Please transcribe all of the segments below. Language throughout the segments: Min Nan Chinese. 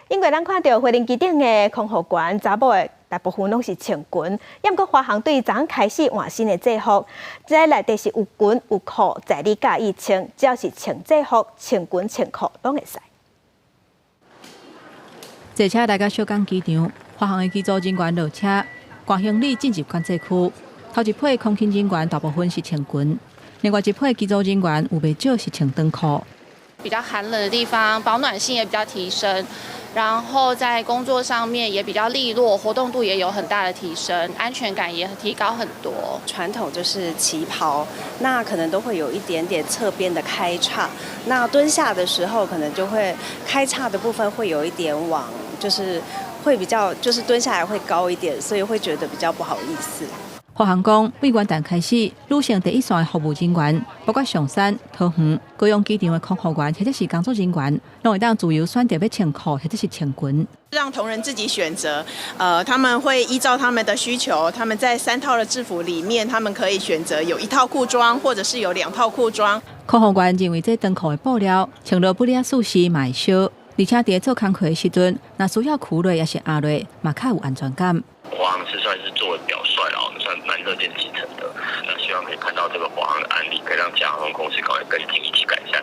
英國咱看著飛行機頂的空服員查某的大部分攏是穿裙，毋過華航對昨開始換新的制服，這內底是有裙有褲，在你佮意穿，只要是穿制服、穿裙穿褲攏會使。坐車來到小港機場，華航的機組人員落車，掛行李進入管制區。頭一批空勤人員大部分是穿裙，另外一批機組人員有袂少是穿長褲。比較寒冷的地方，保暖性也比較提升，然後在工作上面也比較利落，活動度也有很大的提升，安全感也提高很多。傳統就是旗袍，那可能都會有一點點側邊的開叉，那蹲下的時候可能就會開叉的部分會有一點往，就是會比較就是蹲下來會高一點，所以會覺得比較不好意思。華航講，對元旦開始，女性第一線的服務人員，包括松山、桃園、高雄機場的空服員或者是工作人員，攏會當自由選擇欲穿褲或者是穿裙。讓同仁自己選擇，他們會依照他們的需求，他們在三套的制服裡面，他們可以選擇有一套褲裝，或者是有兩套褲裝。空服員認為這長褲的布料穿落不領舒適，嘛會燒，而且佇做工課的時陣，若需要屈落抑是壓落，嘛較有安全感。華航是算是作為表率啦，我們算蠻樂見其成的。那希望可以看到這個華航的案例，可以讓其他航空公司趕快跟進，一起改善。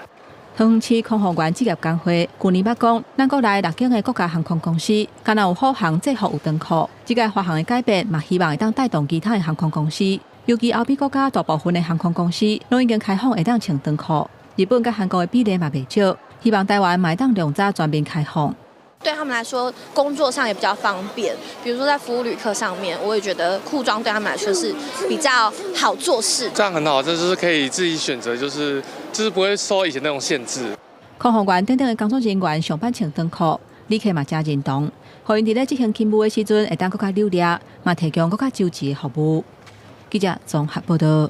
桃園市空服員職業工會去年捌講，咱國內六間的國家航空公司，敢若有虎航制服有長褲。這個華航的改變，嘛希望會當帶動其他的航空公司，尤其歐美國家大部分的航空公司，攏已經開放會當穿長褲。日本佮韓國的比例嘛袂少，希望台灣嘛會當量早全面開放。對他們來說，工作上也比較方便。比如說在服務旅客上面，我也覺得褲裝對他們來說是比較好做事。這樣很好，這就是可以自己選擇，就是不會受以前那種限制。空服員等等的工作人員上班穿長褲，旅客嘛誠認同，予𪜶佇咧執行勤務的時陣會當閣較流利，嘛提供閣較周齊的服務。記者綜合報道。